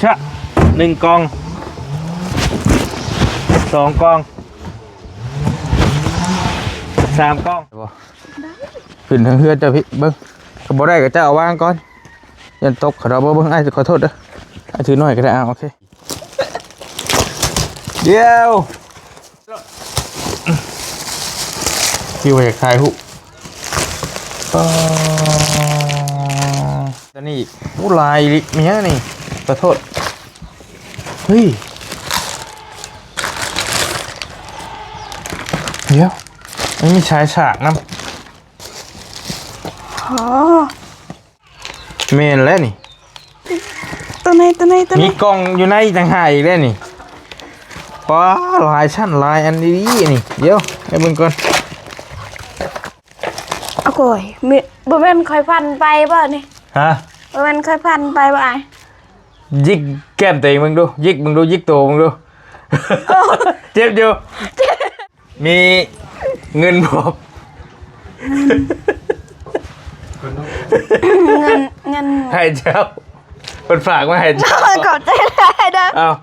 ຊະ ໜຶ່ງກ່ອງ ສອງກ່ອງ ສາມກ່ອງ. ຂຶ້ນເທິງເຮືອນເຈົ້າພີ້ເບິ່ງ ກໍບໍ່ໄດ້ກໍເຈົ້າເອົາວາງກ່ອນ ຢ້ານຕົກ. ເຂົາເຈົ້າບໍ່ເບິ່ງ ອ້າຍຊິຂໍໂທດເດີ ອ້າຍຖືໜ້ອຍກໍໄດ້. ອ້າວ ໂອເຄ ດຽວ ທີ່ວ່າຢາກຖ່າຍຮູບ ອໍ ຕອນນີ້ ໂອ້ ຫຼາຍອີ່ຫຼີ ມີຫຍັງນີ້? ຂໍໂທດ ເຮີ້ຍ ດຽວ ມັນມີສາຍສາກນຳ. ອໍ ແມ່ນແລ້ວນີ້ ໂຕໃນ ໂຕໃນ ໂຕໃນ ມີກ່ອງຢູ່ໃນຕ່າງຫາກອີກແລ້ວນີ້. ປ້າ ຫຼາຍຊັ້ນຫຼາຍອັນອີ່ຫຼີນີ້. ດຽວໃຫ້ເບິ່ງກ່ອນ. ໂອ້ຍ ມີ ບໍ່ແມ່ນຂ້ອຍຝັນໄປບໍ່ນີ້? ຮະ? ບໍ່ແມ່ນຂ້ອຍຝັນໄປບໍ່ອ້າຍ? ຍິກແກ້ມຕົວເອງເບິ່ງດູ ຍິກເບິ່ງດູ ຍິກໂຕເບິ່ງດູ. ໂອ້ ເຈັບຢູ່ ເຈັບ. ມີເງິນບໍ່? ເງິນ ເງິນ ໃຫ້ເຈົ້າ ເພິ່ນຝາກມາໃຫ້ເຈົ້າ. ຂອບໃຈຫຼາຍເດີ. ເອົາ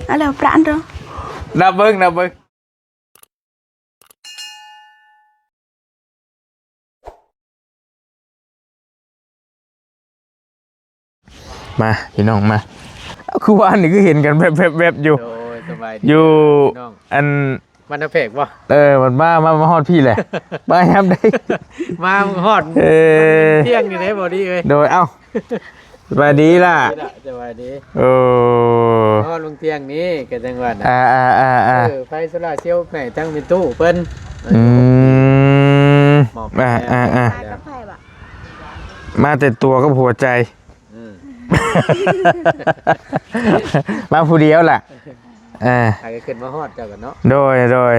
ເອົາແລ້ວປະອັນເດີ ນັບເບິ່ງ ນັບເບິ່ງ. ມາພີ່ນ້ອງມາ ເອົາ ຄືວ່າອັນນີ້ຄືເຫັນກັນແວບໆໆຢູ່. ໂດຍ ສະບາຍດີ ຢູ່ ພີ່ນ້ອງ ອັນ ບ້ານນາແພກບໍ່? ເອີ ມັນມາ ມາ ມາຮອດພີ້ແຫຼະ ມາຍາມໃດ? ມາຮອດ ເອີ ທ່ຽງນີ້ເດ້ ບໍ່ດີເອີຍ. ໂດຍ ເອົ້າ ສະບາຍດີລະ ສະບາຍດີ. ໂອ້ ຮອດວັງທ່ຽງນີ້ກໍຈັ່ງວ່ານະ ອ່າໆໆໆ ເອີ ໄຟໂຊລາເຊວໃຫ້ທັງແມ່ຕູ້ເພິ່ນ. ອືມ ມອບໃຫ້ແລ້ວ ອ່າໆໆ ມາແຕ່ຕົວກັບຫົວໃຈ. ອືມ ມາຜູ້ດຽວລະ ເອີ ໃຜກໍຂຶ້ນມາຮອດເຈົ້າກັນເນາະ. ໂດຍ ໂດຍ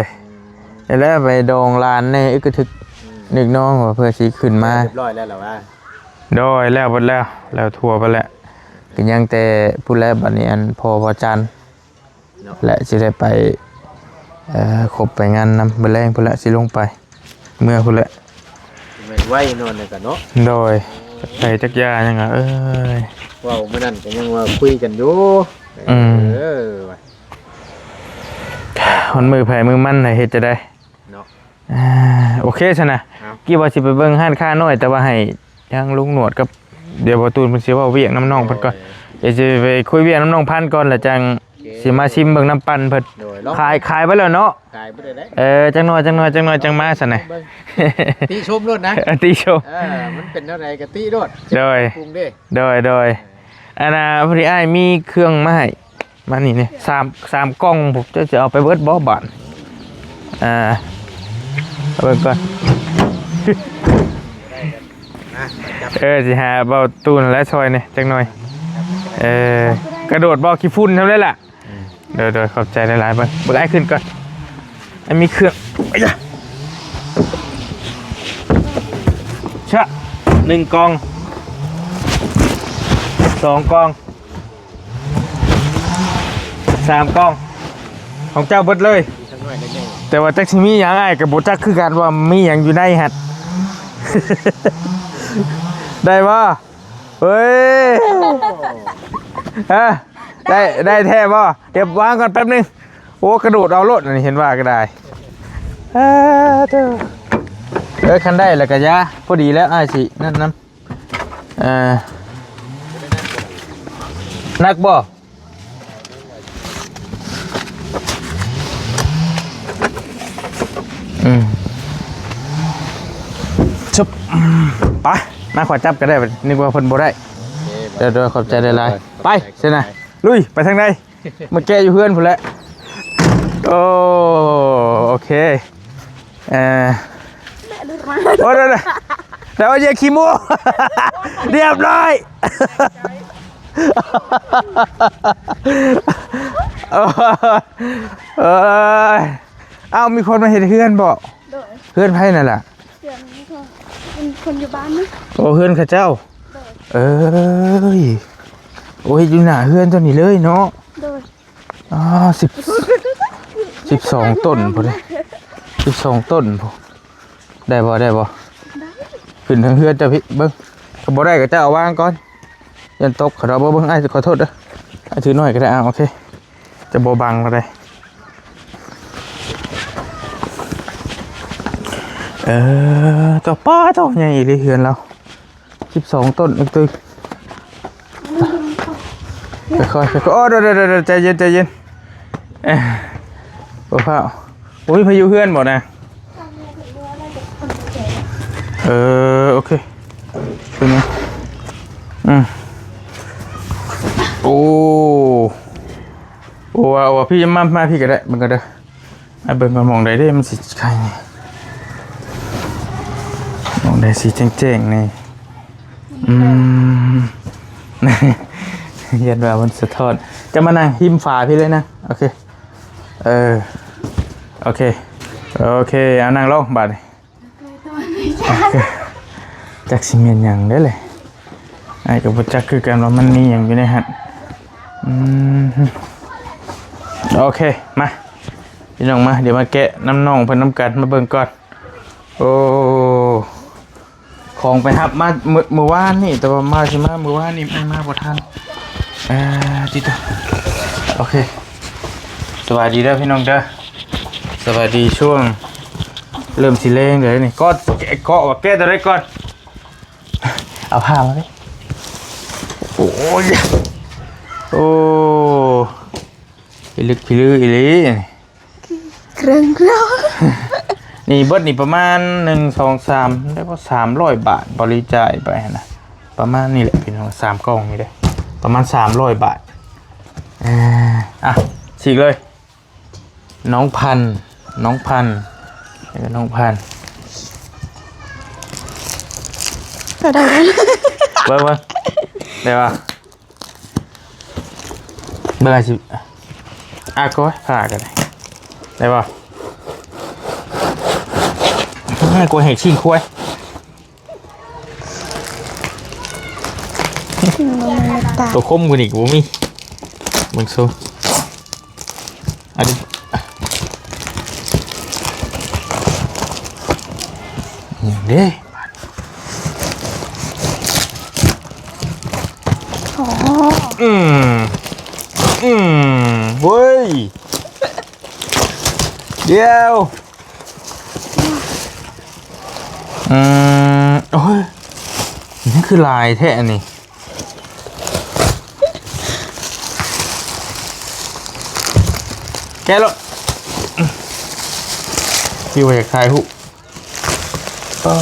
ອືມ ແລ້ວໄປດອງຫຼານແດ່ ອຶກກະທຶກ ອືມ ນຶກນ້ອງວ່າເພື່ອຊິຂຶ້ນມາ ຮຽບຮ້ອຍແລ້ວລະວ່າ. ໂດຍ ແລ້ວເບິດແລ້ວ ແລ້ວທົ່ວໄປແລ້ວ ກໍຍັງແຕ່ພຸ້ນແຫຼະ. ບັດນີ້ອັນພໍ່ພະຈັນ ເນາະ ແລະ ຊິໄດ້ໄປ ເອີ ຄົບໄປງານນຳ ມື້ແລງພຸ້ນແຫຼະ ຊິລົງໄປ ເມືອພຸ້ນແຫຼະ. ແມ່ນໄວນອນນີ້ກະເນາະ. ໂດຍ ໄປຈັກຢາຫຍັງອະ ເອີຍ ເວົ້າມື້ນັ້ນກໍຍັງວ່າຄຸຍກັນຢູ່. ອືມ ເອີ ວ່າ ຮອດມື້ໃຜມື້ມັນ ໃຫ້ເຮັດຈັ່ງໃດເນາະ. ອ່າ ໂອເຄຊັ້ນນະ ເອົ້າ ກີ້ວ່າຊິໄປເບິ່ງຮ້ານຄ້ານ້ອຍ ແຕ່ວ່າໃຫ້ທາງລຸງໜວດກັບ ດຽວບໍ່ຕູນເພິ່ນຊິເວົ້າວຽກນຳນ້ອງເພິ່ນກ່ອນ. ໂດຍ ດຽວຊິໄປຄຸຍວຽກນຳນ້ອງພັນກ່ອນ ແລ້ວຈັ່ງ ໂອເຄ ຊິມາຊິມເບິ່ງນ້ຳປັ່ນເພິ່ນ. ໂດຍ ຂາຍ ຂາຍໄປແລ້ວເນາະ ຂາຍໄປແລ້ວ. ເອີ ຈັກໜ່ອຍ ຈັກໜ່ອຍ ຈັກໜ່ອຍຈັ່ງມາຊັ້ນນະ ຕິຊົມໂລດນະ. ເອີ ຕິຊົມ ເອີ ມັນເປັນແນວໃດກໍຕິໂລດ. ໂດຍ ໂດຍ ໂດຍ ອັນນ່າ ພໍດີອ້າຍມີເຄື່ອງມາໃຫ້ ມານີ້ນີ້ ສາມ ສາມກ່ອງ ພວກເຈົ້າຈະເອົາໄປເບິດບໍ່ບາດ? ອ່າ ເອົາເບິ່ງກ່ອນ ເອີ ຊິຫາເບົາຕູນແລະຊ່ອຍນີ້ຈັກໜ່ອຍ. ເອີ ກະໂດດບໍ່ ຂີ້ຝຸ່ນທຳໄດ້ລະ. ອືມ ໂດຍ ໂດຍ ຂອບໃຈຫຼາຍໆ. ເບິ່ງ ເບິ່ງອ້າຍຂຶ້ນກ່ອນ ອ້າຍມີເຄື່ອງ ຊະ ໜຶ່ງກ່ອງ ສອງກ່ອງ ສາມກ່ອງ ຂອງເຈົ້າເບິດເລີຍ. ແຕ່ວ່າຈັກຊິມີຫຍັງ ອ້າຍກໍບໍ່ຈັກຄືກັນວ່າມີຫຍັງຢູ່ໃນຫັ້ນ ໄດ້ບໍ່? ເອີຍ ຮະ ໄດ້ ໄດ້ແທ້ບໍ່? ດຽວວາງກ່ອນແປັບໜຶ່ງ. ໂອ້ ກະໂດດເອົາໂລດ ອັນນີ້ເຫັນວ່າກໍໄດ້. ເອີ ເອີ ຄັນໄດ້ແລ້ວກໍຢ່າ ພໍດີແລ້ວ ອ້າຍຊິນັ້ນນຳ. ເອີ ໜັກບໍ່? ອືມ ຊຶບ ໄປ ມາ ຂໍຈັບກໍໄດ້ ນຶກວ່າເພິ່ນບໍ່ໄດ້. ໂອເຄ ໂດຍ ໂດຍ ຂອບໃຈຫຼາຍໆ. ໄປ ໄປ ຊັ້ນນະ ລຸຍ ໄປທາງໃດ? ມາແກະຢູ່ເຮືອນພຸ້ນແຫຼະ. ໂອ້ ໂອເຄ ເອີ ແມ່ຫຼຸດມາ ໂອ້ ໄດ້ ໄດ້ ໄດ້ວ່າຢາກຂີ້ມູ້ ຮຽບຮ້ອຍ. ໂອ້ຍ ເອົ້າ ມີຄົນມາເຮັດເຮືອນບໍ? ໂດຍ ເຮືອນໃຜນັ້ນລະ? ເຮືອນຂອງ ເປັນຄົນຢູ່ບ້ານນີ້. ໂອ້ ເຮືອນເຂົາເຈົ້າ. ໂດຍ ເອີຍ ໂອ້ ເຮັດຢູ່ໜ້າເຮືອນເຈົ້ານີ້ເລີຍເນາະ. ໂດຍ ອໍ ສິບ ສິບສອງຕົ້ນພຸ້ນເດ້ ສິບສອງຕົ້ນພຸ້ນ. ໄດ້ບໍ່? ໄດ້ບໍ່? ໄດ້ ຂຶ້ນເທິງເຮືອນເຈົ້າພີ້ເບິ່ງ ຄັນບໍ່ໄດ້ກໍເຈົ້າເອົາວາງກ່ອນ. ຢ້ານຕົກ ຂໍໂທດ ບໍ່ເບິ່ງ ອ້າຍຂໍໂທດເດີ ອ້າຍຖືໜ້ອຍກໍໄດ້ ອ່າ ໂອເຄ ຈະບໍ່ບັງກໍໄດ້ ເອີ ໂຕ ປ້າໂຕ ໃຫຍ່ອີ່ຫຼີເຮືອນລາວ ສິບສອງຕົ້ນອີກຕື່ມ ຄ່ອຍໆ ຄ່ອຍໆ ໂອ້ ດຽວໆ ໃຈເຢັນ ໃຈເຢັນ ເອີ ບໍ່ຟ້າວ ໂອ້ຍ ພາຍຸເຮືອນບໍ່ນະ? ເອີ ໂອເຄ ເປັນຫຍັງ? ອືມ ໂອ້ ໂອ້ ວ່າ ວ່າ ພີ່ ມາ ມາ ພີ່ກໍໄດ້ ເບິ່ງກໍໄດ້ ໃຫ້ເບິ່ງວ່າໝ່ອງໃດເດ້ ມັນຊິໄຄນີ້ ໝ່ອງໃດຊິແຈ້ງໆ ນີ້ ອືມ ຢ້ານວ່າມັນສະທ້ອນ ຈະມານັ່ງຮິມຝາພີ້ເລີຍນະ ໂອເຄ ເອີ ໂອເຄ ໂອເຄ ເອົານັ່ງລົງບາດນີ້ ໂອເຄ ຈັກຊິແມ່ນຫຍັງເດ້ແຫຼະ ອ້າຍກໍບໍ່ຈັກຄືກັນວ່າມັນມີຫຍັງຢູ່ໃນຫັ້ນ ອືມ ໂອເຄ ມາ ພີ່ນ້ອງມາ ດຽວມາແກະນຳນ້ອງເພິ່ນນຳກັນ ມາເບິ່ງກ່ອນ ໂອ້ ຂອງໄປຮັບມາມື້ ມື້ວານນີ້ ແຕ່ວ່າມາ ຊິມາມື້ວານນີ້ ອ້າຍມາບໍ່ທັນ ເອີ ຕິດຕໍ່ ໂອເຄ ສະບາຍດີເດີພີ່ນ້ອງເດີ ສະບາຍດີຊ່ວງເລີ່ມຊິແລງເດີນີ້ ກໍເກາະວ່າແກະຕົວໃດກ່ອນ ເອົາຜ້າມາເລີຍ ໂອ້ຍ ໂອ້ ພິລຶກພິລືອີ່ຫຼີ ເຄິ່ງໂລ ນີ້ເບິດນີ້ປະມານ ໜຶ່ງ ສອງ ສາມ ໄດ້ບໍ່ ສາມຮ້ອຍບາດ ບໍລິຈ່າຍໄປຫັ້ນນະ ປະມານນີ້ແຫຼະພີ່ນ້ອງ ສາມກ່ອງນີ້ເດ້ ປະມານສາມຮ້ອຍບາດ ເອີ ອ່ະ ສີກເລີຍ ນ້ອງພັນ ນ້ອງພັນ ເອີ ນ້ອງພັນ ກໍໄດ້ ເບິ່ງ ເບິ່ງ ໄດ້ບໍ່? ເບິ່ງ ອາ ຊິ ອາ ກໍພາກັນໄດ້ບໍ່? ກວຍແຫ້ງຊີ້ນຄວາຍ ໂຕຄົມກວ່ານີ້ກໍບໍ່ມີ ເບິ່ງຊູ ອັນນີ້ ຫຍັງເດ້? ອໍ ອືມ ອືມ ເວີຍ ດຽວ ອືມ ໂອ້ຍ ມັນຄືຫຼາຍແທ້ອັນນີ້ ແກະໂລດ ຄິດວ່າຢາກຖ່າຍຮູບ ອໍ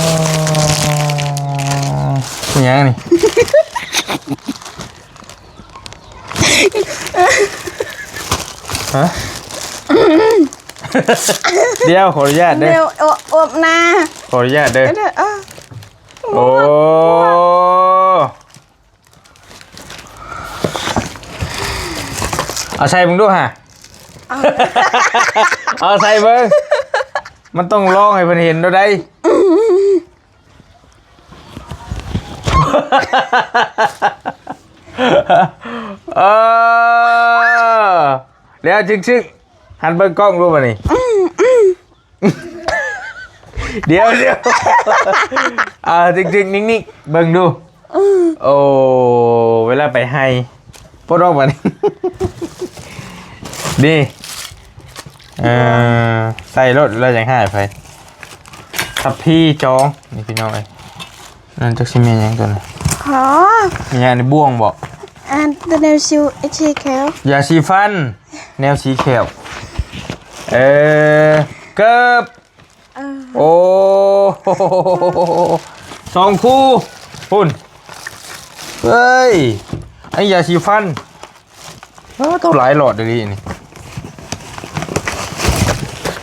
ອີຫຍັງນີ້ ຮະ ດຽວ ຂໍອະນຸຍາດເດີ ແນວອວບ ອວບໜ້າ ຂໍອະນຸຍາດເດີ ເອີ ເອີ ໂອ້ ເອົາໃສ່ເບິ່ງດູຫາ ເອົາ ເອົາໃສ່ເບິ່ງ ມັນຕ້ອງລອງໃຫ້ເພິ່ນເຫັນໂດໃດ ເອີ ແລ້ວຈຶກໆ ຫັນເບິ່ງກ້ອງດູບາດນີ້ ດຽວ ດຽວ ອ່າ ຈິກໆ ນິກໆ ເບິ່ງດູ ອືມ ໂອ້ ເວລາໄປໄຮ່ ປົດອອກບາດນີ້ ນີ້ ເອີ ໃສ່ໂລດ ລາວຢາກໃຫ້ໃຜ ທັບພີຈອງ ນີ້ພີ່ນ້ອງເອີຍ ນັ້ນຈັກຊິແມ່ນຫຍັງຕົວນັ້ນ ອໍ ແມ່ນຫຍັງນີ້ ບ່ວງບໍ? ອັນ ຕົວແນວຊິວ ເອັດ ສີແຂວ ຢາສີຟັນ ແນວສີແຂວ ເອີ ເກີບ ເອີ ໂອ້ ສອງຄູ່ ພຸ້ນ ເອີຍ ອັນນີ້ຢາສີຟັນ ເອີ ໂຕຫຼາຍຫຼອດເດນີ້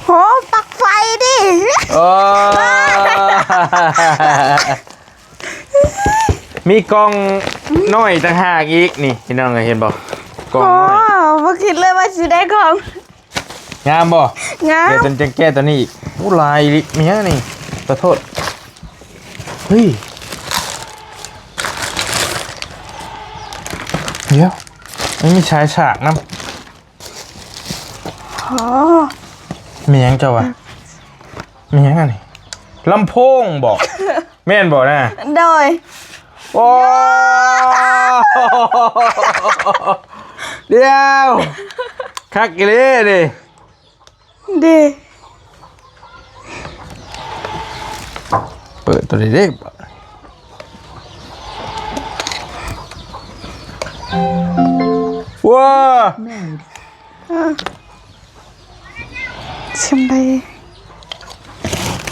ໂຫ ປັກໄຟດິ ເອີ ມີກ່ອງນ້ອຍຕ່າງຫາກອີກ ນີ້ ພີ່ນ້ອງເອີຍ ເຫັນບໍ່? ກ່ອງນ້ອຍ ໂອ້ ບໍ່ຄິດເລີຍວ່າຊິໄດ້ຂອງ ງາມບໍ່? ງາມ ແກະຕົວ ແກະຕົວນີ້ອີກ ໂອ້ ຫຼາຍອີ່ຫຼີ ມີຫຍັງນີ້? ຂໍໂທດ ເຮີ້ຍ ດຽວ ມັນມີສາຍສາກນຳ ອໍ ມີຫຍັງເຈົ້າວ່າ? ມີຫຍັງອັນນີ້? ລຳໂພງບໍ? ແມ່ນບໍ່ນະ? ໂດຍ ໂອ້ ດຽວ ຄັກອີ່ຫຼີນີ້ ເດ້ ເປີດໂຕນີ້ເດ້ ວ້າ ຊິມໄດ້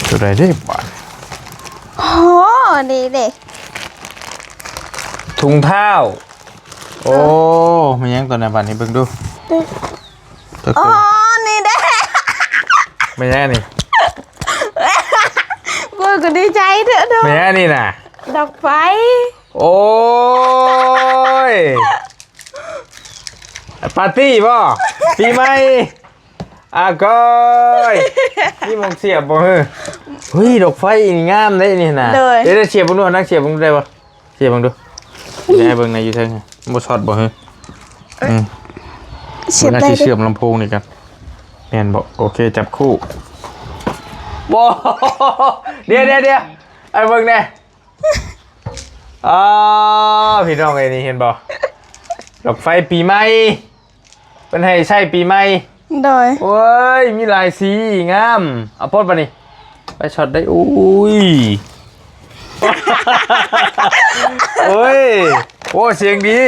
ໂຕໃດເດ້ບາດ ໂອ້ ນີ້ເດ້ ຖົງເທົ້າ ໂອ້ ເອີ ແມ່ນຫຍັງໂຕນັ້ນ ບາດນີ້ເບິ່ງດູ ໂອ້ ໂຕ ນີ້ເດ້ ແມ່ນຫຍັງນີ້ ກູກໍດີໃຈເດີ້ ແມ່ນຫຍັງນີ້ນະ ດອກໄຟ ໂອ້ຍ ປາຕີ້ບໍ່? ປີໃໝ່? ອາກ້ອຍ ມີໝ່ອງສຽບບໍ່ເຮີ? ເຮີ້ຍ ດອກໄຟນີ້ງາມເດ້ນີ້ນະ ໂດຍ ດຽວ ດຽວສຽບເບິ່ງດູ ນາງສຽບເບິ່ງໄດ້ບໍ່? ສຽບເບິ່ງດູ ດຽວໃຫ້ເບິ່ງໃນຢູ່ເທິງ ບໍ່ຊັອດບໍ່ເຮີ? ອືມ ສຽບໄດ້ເດີ້ ເບິ່ງອາຊິເຊື່ອມລຳໂພງນີ້ກັນ ແມ່ນບໍ່? ໂອເຄ ຈັບຄູ່ ບໍ່ ດຽວ ດຽວ ດຽວ ໃຫ້ເບິ່ງແດ່ ອ້າວ ພີ່ນ້ອງເອີຍ ນີ້ເຫັນບໍ່? ດອກໄຟປີໃໝ່ ເພິ່ນໃຫ້ໃຊ້ປີໃໝ່ ໂດຍ ໂອ້ຍ ມີຫຼາຍສີ ງາມ ເອົາປົດບາດນີ້ ໄປຊັອດໄດ້ ໂອ້ຍ ໂອ້ຍ ໂອ້ ສຽງດີ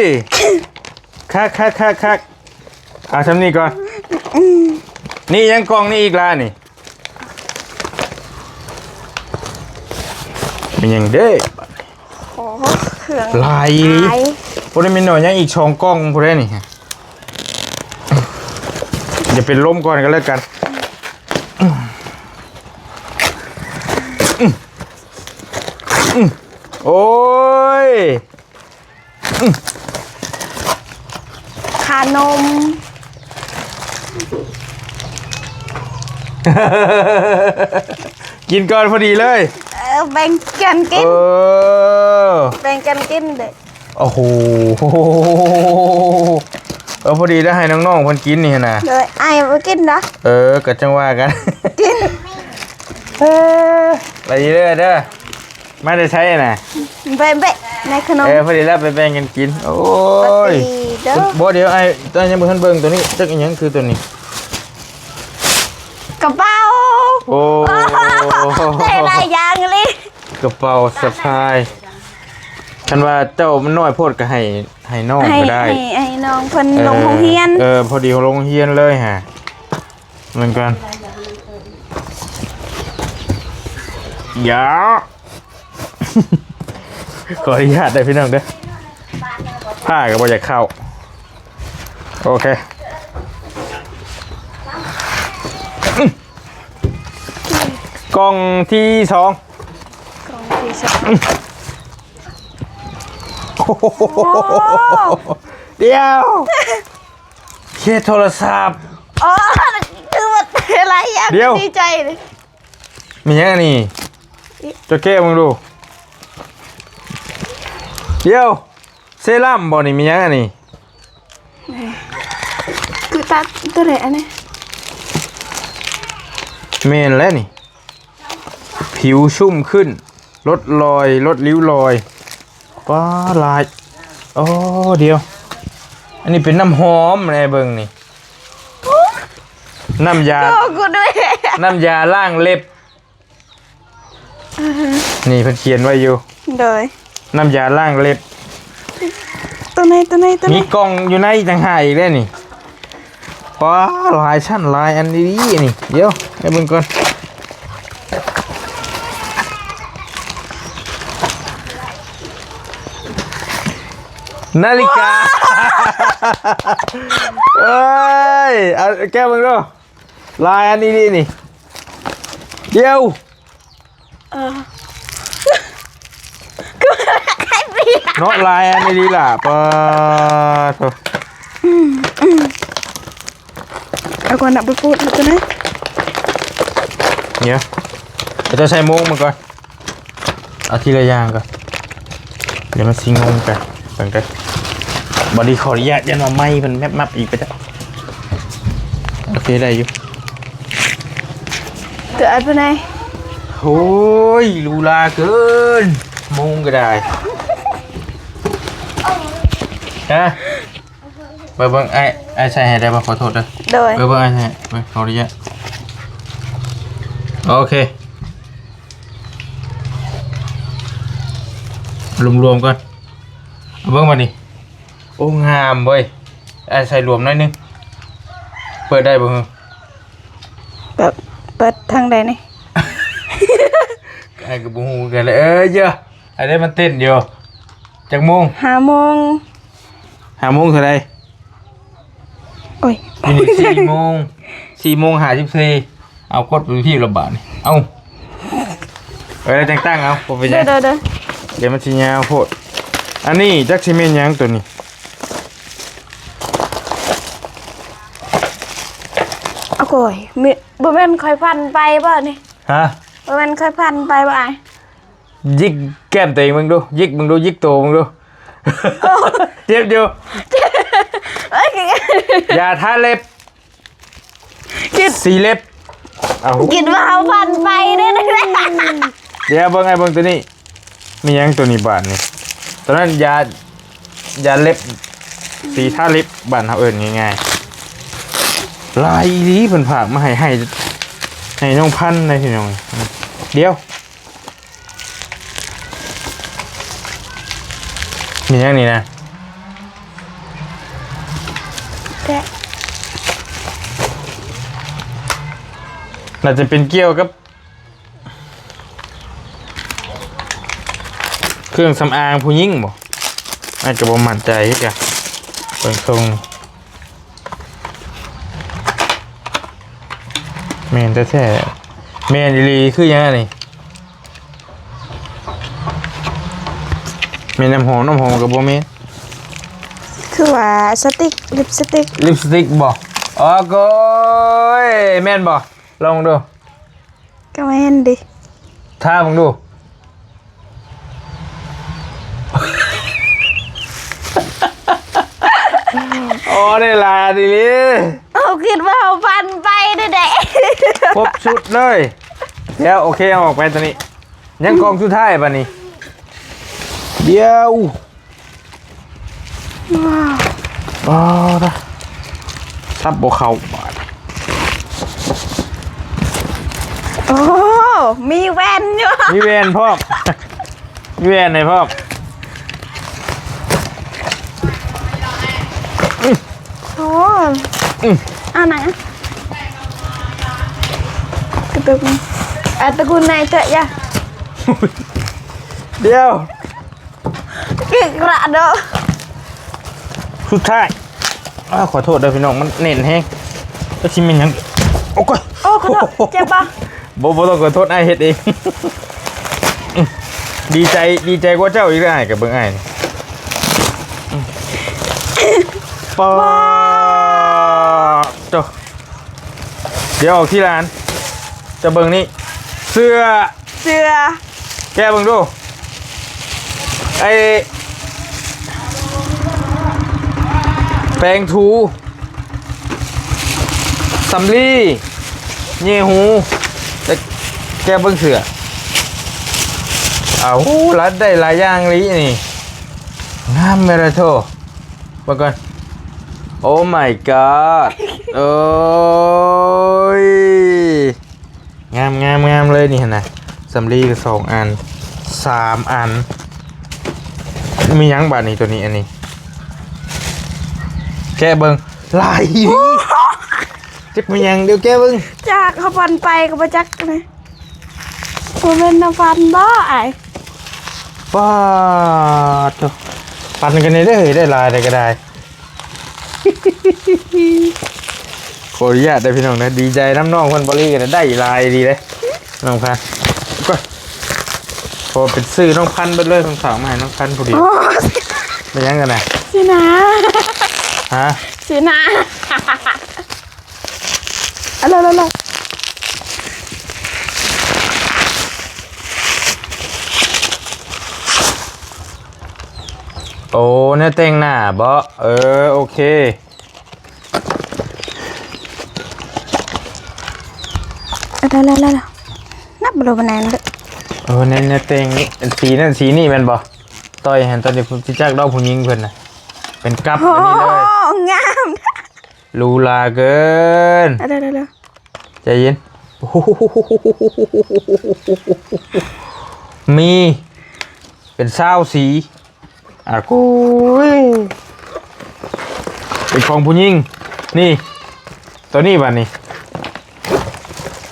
ຄັກໆໆໆ ເອົາຊ່ຳນີ້ກ່ອນ ນີ້ຍັງກ່ອງນີ້ອີກລະນີ້ ແມ່ນຫຍັງເດ້ ໂອ້ ເຄື່ອງຫຼາຍອີ່ຫຼີ ຫຼາຍ ບໍ່ໄດ້ແມ່ນໜ້ອຍ ຍັງອີກສອງກ່ອງພຸ້ນເດ້ນີ້ ຢ່າເປັນລົມກ່ອນກໍແລ້ວກັນ ໂອ້ຍ ຂະໜົມ ກິນກ່ອນພໍດີເລີຍ ເອີ ແບ່ງກັນກິນ ເອີ ແບ່ງກັນກິນເດີ້ ໂອ້ໂຫ ເອີ ພໍດີໄດ້ໃຫ້ນ້ອງໆເພິ່ນກິນນີ້ຫັ້ນນະ ໂດຍ ອ້າຍບໍ່ກິນເນາະ ເອີ ກໍຈັ່ງວ່າກັນ ກິນ ເອີ ໄປເລື້ອຍເດີ້ ມາແຕ່ໃສນະ? ເບະເບະ ໃນຂະໜົມ ເອີ ພໍດີແລ້ວ ໄປແບ່ງກັນກິນ ໂອ້ຍ ບໍ່ ດຽວອ້າຍ ອ້າຍຍັງບໍ່ທັນເບິ່ງໂຕນີ້ ຈັກອີ່ຫຍັງຄືໂຕນີ້ ກະເປົາ ໂອ້ ໄດ້ຫຼາຍຢ່າງອີ່ຫຼີ ກະເປົາສະພາຍ ຄັນວ່າເຈົ້າມັນນ້ອຍໂພດກໍໃຫ້ ໃຫ້ນ້ອງກໍໄດ້ ໃຫ້ ໃຫ້ນ້ອງເພິ່ນ ເອີ ລົງໂຮງຮຽນ ເອີ ພໍດີລົງໂຮງຮຽນເລີຍຫາ ເບິ່ງກ່ອນ ຢ່າ ຂໍອະນຸຍາດເດີ້ພີ່ນ້ອງເດີ້ ຜ້າກໍບໍ່ຢາກເຂົ້າ ໂອເຄ ກ່ອງທີສອງ ກ່ອງທີສອງ ໂອ້ໂຫ ໂອ້ ດຽວ ເຄສໂທລະສັບ ໂອ້ ຄືວ່າຫຼາຍຢ່າງ ດຽວ ດີໃຈເລີຍ ມີຫຍັງອັນນີ້? ເຈົ້າແກະເບິ່ງດູ ດຽວ ເຊຣັມບໍ່ນີ້? ມີຫຍັງອັນນີ້? ຄືຕາ ຕົວໃດອັນນີ້? ແມ່ນແລ້ວນີ້ ຜິວຊຸ່ມຂຶ້ນ ລົດລອຍ ລົດລິ້ວລອຍ ປ້າ ຫຼາຍ ໂອ້ ດຽວ ອັນນີ້ເປັນນ້ຳຫອມແນ່ ເບິ່ງນີ້ ນ້ຳຢາ ໂອ້ ກູດ້ວຍ ນ້ຳຢາລ້າງເລັບ ອືຮຶ ນີ້ເພິ່ນຂຽນໄວ້ຢູ່ ໂດຍ ນ້ຳຢາລ້າງເລັບ ຕົວໃນ ຕົວໃນ ຕົວໃນ ມີກ່ອງຢູ່ໃນຕ່າງຫາກອີກເດ້ນີ້ ປ້າ ຫຼາຍຊັ້ນຫຼາຍອັນອີ່ຫຼີນີ້ ດຽວໃຫ້ເບິ່ງກ່ອນ ນາລິກາ ເອີຍ ເອົາແກະເບິ່ງດູ ຫຼາຍອັນອີ່ຫຼີນີ້ ດຽວ ເອີ ຄືວ່າໃກ້ປີ ເນາະ ຫຼາຍອັນອີ່ຫຼີລະ ປາໂທ ອືມ ອືມ ເອົາກ່ອນນະ ບໍ່ປູດ ເອົາຕົວນັ້ນ ດຽວ ເອົາຕົວໃສ່ໂມງມາກ່ອນ. ເອົາທີລະຢ່າງກ່ອນ ດຽວມັນຊິງົງກັນ ເບິ່ງເດີ້ ບາດນີ້ຂໍອະນຸຍາດ ຢ້ານວ່າໄມເພິ່ນແມັບໆອີກໄປເດີ້ ໂອເຄ ໄດ້ຢູ່ ເກີດອັນປານໃດ ໂອ້ຍ ຫຼູຫຼາເກີນ ໂມງກໍໄດ້. ຮະ ເບິ່ງ ເບິ່ງ ອ້າຍ ອ້າຍໃສ່ໃຫ້ໄດ້ບໍ່? ຂໍໂທດເດີ. ໂດຍ. ເບິ່ງ ເບິ່ງ ອ້າຍໃສ່ໃຫ້ ເບິ່ງ ຂໍອະນຸຍາດ. ໂອເຄ ລວມໆກ່ອນ ເບິ່ງບາດນີ້. ໂອ້ ງາມເວີຍ. ອ້າຍໃສ່ລວມໜ້ອຍໜຶ່ງ ເປີດໄດ້ບໍ່? ແບບເປີດທາງໃດນີ້? ອ້າຍກໍບໍ່ຮູ້ຄືກັນແຫຼະ. ເອີ ເຢີ ອັນນີ້ມັນເຕັ້ນຢູ່. ຈັກໂມງ? ຫ້າໂມງ. ຫ້າໂມງເທົ່າໃດ? ໂອ້ຍ ນີ້ສີ່ໂມງ ສີ່ໂມງຫ້າສິບສີ່. ເອົາ ກົດໄປທີ່ລະບາດນີ້. ເອົາ ເອີ ແຕ່ງຕັ້ງເອົາ ບໍ່ເປັນຫຍັງ. ໂດຍໆໆ. ດຽວມັນຊິຍາວໂພດ. ອັນນີ້ຈັກຊິແມ່ນຫຍັງໂຕນີ້? ໂອ້ຍ ມີ ບໍ່ແມ່ນຂ້ອຍຝັນໄປບໍ່ນີ້? ຮະ? ບໍ່ແມ່ນຂ້ອຍຝັນໄປບໍ່ອ້າຍ? ຢິກແກ້ມຕົວເອງເບິ່ງດູ ຢິກເບິ່ງດູ ຢິກໂຕເບິ່ງດູ. ເຈັບຢູ່. ເອີຍ ຢາທາເລັບ ຄິດ ສີເລັບ. ເອົາ ຄິດວ່າເຮົາຝັນໄປເດ້. ດຽວເບິ່ງ ໃຫ້ເບິ່ງໂຕນີ້. ມີຫຍັງໂຕນີ້ບາດນີ້? ໂຕນັ້ນຢາ ຢາເລັບ ສີທາເລັບ ບ້ານເຮົາເອີ້ນງ່າຍໆ. ຫຼາຍອີ່ຫຼີເພິ່ນຝາກມາໃຫ້ ໃຫ້ ໃຫ້ນ້ອງພັນນະພີ່ນ້ອງ. ດຽວ ມີຫຍັງນີ້ນະ? ແກະ ໜ້າຈະເປັນກ່ຽວກັບ ເຄື່ອງສຳອາງຜູ້ຍິງບໍ? ອ້າຍກໍບໍ່ໝັ້ນໃຈຄືກັນ ເບິ່ງຊົງ. ແມ່ນແທ້ໆ ແມ່ນອີ່ຫຼີ. ຄືຫຍັງອັນນີ້? ແມ່ນນ້ຳຫອມ? ນ້ຳຫອມກໍບໍ່ແມ່ນ. ຄືວ່າສະຕິກ ລິບສະຕິກ ລິບສະຕິກບໍ? ໂອ້ໂກຍ ແມ່ນບໍ? ລອງເບິ່ງດູ. ກໍແມ່ນເດ. ທາເບິ່ງດູ. ອໍ ໄດ້ຫຼາຍອີ່ຫຼີ. ເຮົາຄິດວ່າເຮົາຝັນໄປເດ້. ຄົບຊຸດເລີຍ. ດຽວ ໂອເຄ ເອົາອອກໄປໂຕນີ້. ຍັງກອງສຸດທ້າຍບາດນີ້. ດຽວ. ວ້າວ ອໍ ນະ ສັບບໍ່ເຂົ້າບາດ. ໂອ້ ມີແວ່ນຢູ່ ມີແວ່ນພ້ອມ ມີແວ່ນໃຫ້ພ້ອມ. ໂອ້ ອືມ ເອົາໜັງ ກະຕຸກ ອາ ຕະກຸນໃນເຖາະ ຢ່າ ດຽວ. ກິກລະເນາະ ສຸດທ້າຍ. ອ້າ ຂໍໂທດເດີພີ່ນ້ອງ ມັນແໜ້ນແຮງ. ຈັກຊິແມ່ນຫຍັງ? ໂອ້ຍ ໂອ້ ຂໍໂທດ ເຈັບບໍ່? ບໍ່ ບໍ່ຕ້ອງຂໍໂທດ ອ້າຍເຮັດເອງ. ດີໃຈ ດີໃຈກວ່າເຈົ້າອີກເດີ ອ້າຍ ກະເບິ່ງອ້າຍນີ້. ປາດໂທ້. ດຽວອອກທີລະອັນ ຈະເບິ່ງນີ້ ເສື້ອ ເສື້ອ ແກະເບິ່ງດູ ໄອ້ ແປງຖູ ສຳລີ ເຫຍ່ຫູ ແກະເບິ່ງເສື້ອ. ເອົາ ລັດໄດ້ຫຼາຍຢ່າງອີ່ຫຼີນີ້ ງາມແມ່ນລະໂທ້. ເບິ່ງກ່ອນ Oh my god ໂອ້ຍ ງາມໆໆ ເລີຍນີ້ຫັ້ນນະ. ສຳລີກໍສອງອັນ ສາມອັນ. ມີຫຍັງບາດນີ້ ໂຕນີ້ ອັນນີ້ ແກະເບິ່ງ ຫຼາຍອີ່ຫຼີ. ຈັກແມ່ນຫຍັງ ດຽວແກະເບິ່ງ. ຈັກ ເຮົາປັ່ນໄປກໍບໍ່ຈັກນະ. ບໍ່ແມ່ນນ້ຳປັ່ນບໍ່ອ້າຍ? ປາດໂທ້ ປັ່ນກັນແດ່ເດີ ໄດ້ຫຼາຍໃດກໍໄດ້. ຂໍອະນຸຍາດເດີພີ່ນ້ອງເດີ ດີໃຈນຳນ້ອງເພິ່ນ ບໍລີກໍໄດ້ຫຼາຍດີເດ້ ນ້ອງພັນ. ໂອ້ຍ ເພາະວ່າເປັນຊື່ນ້ອງພັນເບິດເລີຍ ເພິ່ນຝາກມາໃຫ້ນ້ອງພັນຜູ້ດຽວ. ໂອ້ຍ ເປັນຫຍັງກັນນະ? ຊິນາ ຮະ? ຊິນາ. ເອົາ ເອົາ ເອົາ ເອົາ. ໂອ້ ແນວແຕ່ງໜ້າບໍ? ເອີ ໂອເຄ. ເອົາ ເອົາ ເອົາ ເອົາ. ນັບບໍ່ຮູ້ປານໃດເດີ. ເອີ ແນວ ແນວແຕ່ງນີ້ ອັນສີນັ້ນສີນີ້ແມ່ນບໍ່? ຕ່ອຍຫັ້ນ ຕອນນີ້ ຊິຈັກດອກຜູ້ຍິງເພິ່ນນະ. ປັນກັບ ໂອ້ ອັນນີ້ເລີຍ ງາມ ຫຼູຫຼາເກີນ ເອົາເດີໆໆ ໃຈເຢັນ ມີເປັນຊາວສີ ອາ ໂອ້ຍ ເປັນຂອງຜູ້ຍິງ ນີ້ ໂຕນີ້ບາດນີ້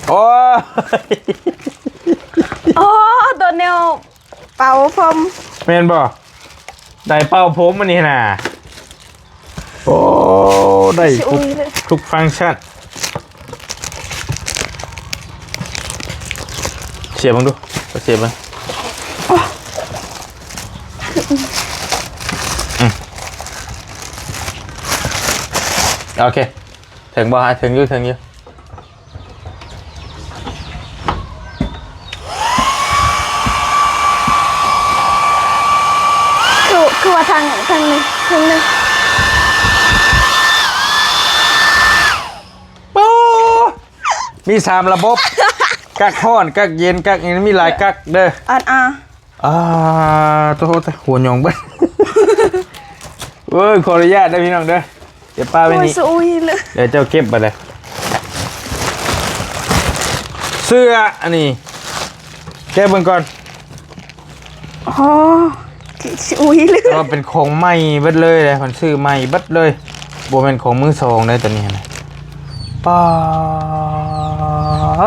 ໂອ້ຍ ໂອ້ ໂຕແນວເປົ່າຜົມ ແມ່ນບໍ່? ໄດ້ເປົ່າຜົມອັນນີ້ນະ ໂອ້ ໄດ້ທຸກ ທຸກຟັງຊັນ ສຽບເບິ່ງດູ ສຽບເບິ່ງ ອືມ ໂອເຄ ເຖິງບໍ່? ເຖິງຢູ່ ເຖິງຢູ່. ຄື ຄືວ່າທາງ ທາງນີ້ ທາງນີ້ ໂອ້ ມີສາມລະບົບ ກັກຮ້ອນ ກັກເຢັນ ກັກຫຍັງ ມີຫຼາຍກັກເດີ ອັນ ອາ ອ່າ ໂຕ ໂຕ ຫົວຫຍອງເບິດ ເອີຍ ຂໍອະນຸຍາດເດີພີ່ນ້ອງເດີ ເກັບປາໄວ້ນີ້ ໂອ້ຍ ດຽວເຈົ້າເກັບບາດໃດ ເສື້ອອັນນີ້ ແກະເບິ່ງກ່ອນ ອໍ ຊິອຸຍເລີຍ ແຕ່ວ່າເປັນຂອງໃໝ່ເບິດເລີຍເດ້ ເພິ່ນຊື້ໃໝ່ເບິດເລີຍ ບໍ່ແມ່ນຂອງມືສອງເດ້ ຕົວນີ້ນະ ປາ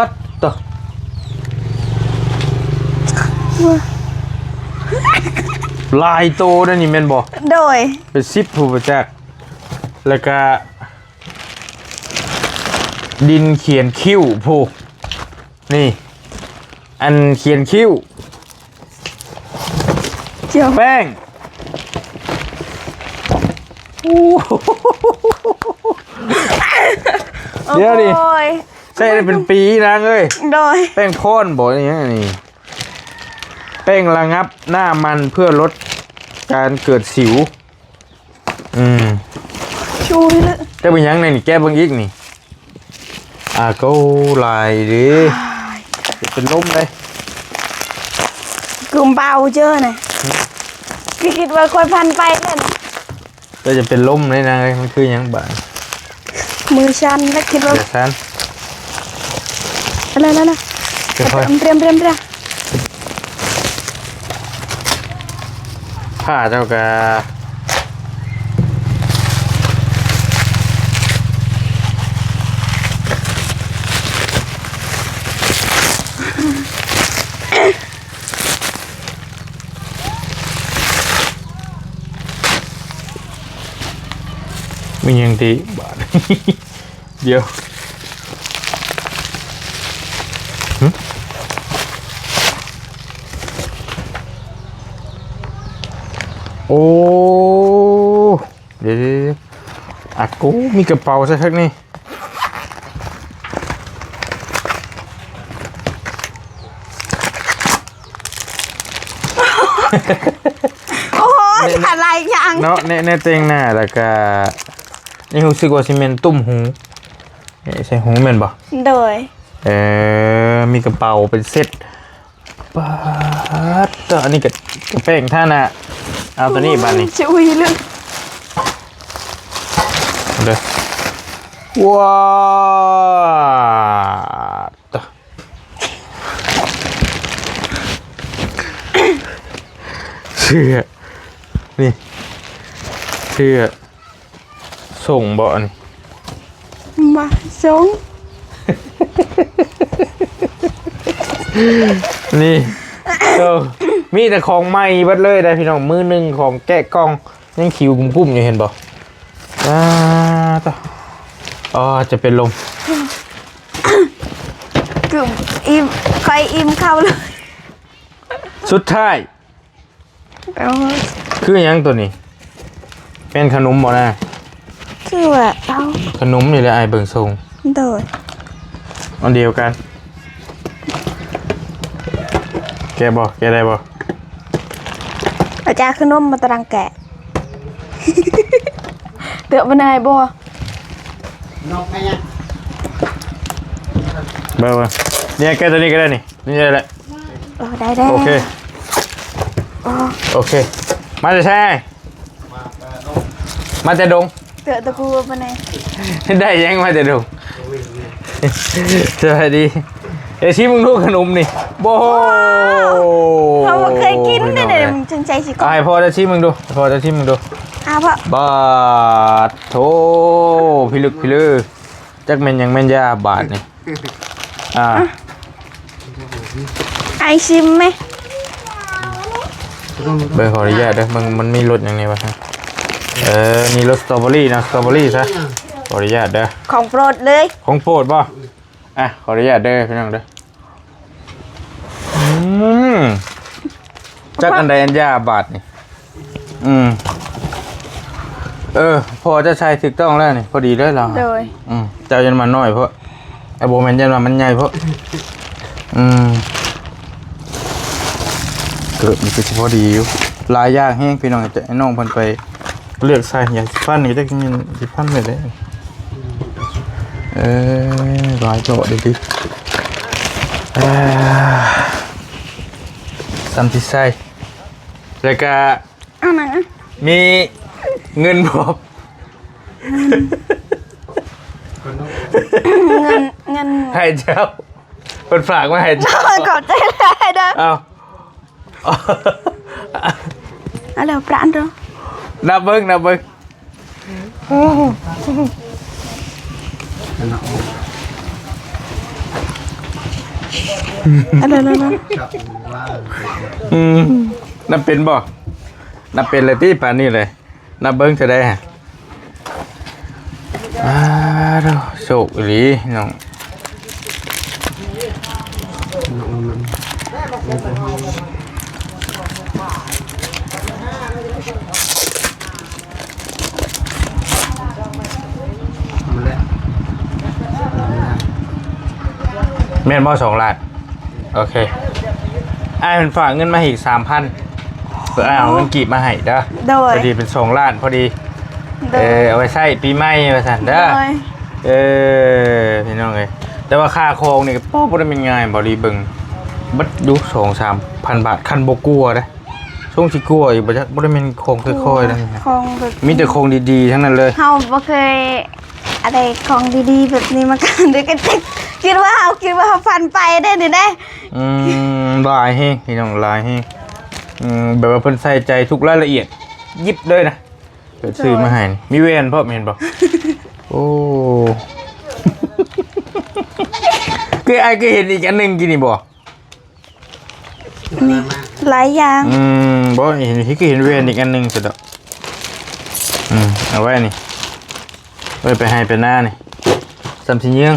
ດ ໂຕ ຫຼາຍໂຕເດ້ນີ້ແມ່ນບໍ່? ໂດຍ ເປັນສິບຜູ້ບໍ່ຈັກ ແລ້ວກະດິນຂຽນຄິ້ວ ຜູ້ ນີ້ ອັນຂຽນຄິ້ວ ຂຽວ ແປ້ງ ໂອ້ ດຽວນີ້ ໂອ້ຍ ໃຊ້ໄດ້ເປັນປີນາງເອີຍ ໂດຍ ແປ້ງພອນບໍ່ ອີຫຍັງອັນນີ້ ແປ້ງລະງັບໜ້າມັນເພື່ອລົດການເກີດສິວ ອືມ ຊູຍເລີຍ ແກະເບິ່ງຫຍັງແນ່ນີ້ ແກະເບິ່ງອີກນີ້ ອາ ກໍຫຼາຍເດ້ ເປັນລົມເດ້ ກຶມເບົາເຈີນະ ຄືຄິດວ່າຂ້ອຍພັນໄປແລ້ວນະ ກໍຈະເປັນລົມເດ້ນາງເອີຍ ມັນຄືຫຍັງບາດ ມືສັ່ນແລ້ວ ຄິດວ່າ ຢ່າສັ່ນ ແລ້ວໆໆ ຄ່ອຍໆ ເຕມີຫຍັງຕິບາດ ດຽວ ຫຶ ໂອ້ ດຽວໆໆ ອາ ໂກ ມີກະເປົາໃສ່ຄັກນີ້ ໂອ້ຍ ແນະ ແນະ ອະໄລຫຍັງເນາະ ແນະ ແນະ ແຕ່ງໜ້າ ແລ້ວກະ ນີ້ຮູ້ສຶກວ່າຊິແມ່ນຕຸ້ມຫູ ນີ້ໃສ່ຫູແມ່ນບໍ່? ໂດຍ ເອີ ມີກະເປົາເປັນເຊັດ ປາດ ອັນນີ້ກະ ກະແປ້ງທາໜ້າ ເອົາໂຕນີ້ບາດນີ້ ໂອ້ຍ ຈະອຸຍເລີຍ ເດີ ວ້າ ຕະ ເສື້ອ ນີ້ ເສື້ອ ສົ່ງບໍ່ອັນນີ້? ມາສົ່ງ ນີ້ ເອີ ມີແຕ່ຂອງໃໝ່ເບິດເລີຍໄດ໋ພີ່ນ້ອງ ມື້ໜຶ່ງຂອງແກະກ່ອງ ຍັງຂິວກຸ້ມໆຢູ່ ເຫັນບໍ່? ອາ ຕະ ອໍ ຈະເປັນລົມ ກຶມ ອີ່ມ ຂ້ອຍອີ່ມເຂົ້າເລີຍ ສຸດທ້າຍ ເອົາ ຄືຫຍັງໂຕນີ້? ແມ່ນຂະໜົມບໍ່ນາ? ຄືວ່າເອົາ ຂະໜົມນີ້ແຫຼະ ອ້າຍເບິ່ງຊົງ ໂດຍ ອັນດຽວກັນ ແກະບໍ່? ແກະໄດ້ບໍ່? ອາຈານ ຂະໜົມມາຕະລັງແກະ ເຕີບບໍ່ນາຍບໍ່? ນົກໄປຍັງ? ເບິ່ງ ເບິ່ງ ນີ້ແກະໂຕນີ້ກໍໄດ້ນີ້ ນີ້ແຫຼະ ໂອ້ ໄດ້ ໄດ້ ໂອເຄ ໂອ້ ໂອເຄ ມາແຕ່ໃສ? ມາແຕ່ນົກ ມາແຕ່ດົງ ເກີດຕະກູປານໃດ ໄດ້ຫຍັງມາແຕ່ດົງ. ສະບາຍດີ. ເອີ ຊິມເບິ່ງດູຂະໜົມນີ້. ໂອ້ໂຫ ເຮົາບໍ່ເຄີຍກິນເດ້ ຈັ່ງໃຈຊິ ເອົາໃຫ້ພໍ່ເຈົ້າຊິມເບິ່ງດູ ໃຫ້ພໍ່ເຈົ້າຊິມເບິ່ງດູ. ອ້າວ ພໍ່ ບາດໂທ ພິລຶກພິລື ຈັກແມ່ນຫຍັງແມ່ນຢາບາດນີ້. ອ່າ ອ້າຍຊິມແມ. ເບິ່ງ ຂໍອະນຸຍາດເດີ ເບິ່ງມັນມີລົດຫຍັງແດ່ວະ. ເອີ ນີ້ລົດສະຕໍເບີຣີນະ ສະຕໍເບີຣີຊະ. ຂໍອະນຸຍາດເດີ ຂອງໂປດເລີຍ. ຂອງໂປດບໍ່? ອ່ະ ຂໍອະນຸຍາດເດີພີ່ນ້ອງເດີ. ອືມ ຈັກອັນໃດອັນຢາບາດນີ້. ອືມ ເອີ ພໍ່ເຈົ້າໃສ່ຖືກຕ້ອງແລ້ວນີ້ ພໍດີເລີຍລາວ. ໂດຍ ອືມ ເຈົ້າຍັງມານ້ອຍໂພດ ເອີ ບໍ່ແມ່ນ ຢ້ານວ່າມັນໃຫຍ່ໂພດ. ອືມ ເກີບນີ້ກໍຊິພໍດີຢູ່ ຫຼາຍຢ່າງແຮງພີ່ນ້ອງ. ຈະໃຫ້ນ້ອງເພິ່ນໄປເລືອກໃສ່ຢາສີຟັນ ກໍຈັກຊິແມ່ນສີຟັນແບບໃດ. ເອີ ຫຼາຍເຈາະເດ້ຕິ ເອີ ສ່ຳຊິໃສ່ ແລ້ວກະ ເອົາໜັງ ມີເງິນບໍ່? ເງິນ ເງິນໃຫ້ເຈົ້າ ເພິ່ນຝາກມາໃຫ້ເຈົ້າ. ຂອບໃຈຫຼາຍເດີ. ເອົາ ເອົາແລ້ວປະອັນເດີ ນັບເບິ່ງ ນັບເບິ່ງ. ອັນນັ້ນ ອືມ ນັບເປັນບໍ່? ນັບເປັນແລ້ວຕິ ປານນີ້ເລີຍ. ນັບເບິ່ງເທົ່າໃດຫະ? ອ້າ ໂຊກອີ່ຫຼີນ້ອງ. ແມ່ນບໍ່ ສອງລ້ານ? ໂອເຄ ອ້າຍເພິ່ນຝາກເງິນມາໃຫ້ອີກສາມພັນ ເພື່ອອ້າຍເອົາເງິນກີບມາໃຫ້ເດີ. ໂດຍ ພໍດີເປັນສອງລ້ານພໍດີ. ໂດຍ ເອີ ເອົາໄວ້ໃຊ້ປີໃໝ່ວ່າຊັ້ນເດີ. ໂດຍ ເອີ ພີ່ນ້ອງເອີຍ ແຕ່ວ່າຄ່າຂອງນີ້ກໍບໍ່ໄດ້ແມ່ນງ່າຍ ບໍ່ດີເບິ່ງເບິດຢູ່ ສອງສາມພັນບາດ ຄັນບໍ່ກົວເດ້. ຊ່ວງຊິກົວຢູ່ບໍ່ຈັກ ບໍ່ໄດ້ແມ່ນຂອງຄ່ອຍໆ ເດ້ ຂອງແບບ ມີແຕ່ຂອງດີໆ ທັງນັ້ນເລີຍ. ເຮົາບໍ່ເຄີຍ ອາໄດຂອງດີໆ ແບບນີ້ມາກັນເດ້ ກໍຄິດວ່າເຮົາ ຄິດວ່າເຮົາຝັນໄປເດ້ນີ້ເດ້. ອືມ ຫຼາຍແຮງພີ່ນ້ອງ ຫຼາຍແຮງ. ອືມ ແບບວ່າເພິ່ນໃສ່ໃຈທຸກລາຍລະອຽດ ຢິບເລີຍນະ. ເພິ່ນຊື້ມາໃຫ້ ມີແວ່ນພ້ອມ ເຫັນບໍ່? ໂອ້ ຄືອ້າຍກໍເຫັນອີກອັນໜຶ່ງກີ້ນີ້ບໍ່? ນີ້ ຫຼາຍຢ່າງ. ອືມ ບໍ່ເຫັນ ຄືເຫັນແວ່ນອີກອັນໜຶ່ງຊະດອກ. ອືມ ເອົາໄວ້ນີ້ ໄວ້ໄປໄຮ່ໄປນານີ້ ສ່ຳຊິເຍືອງ.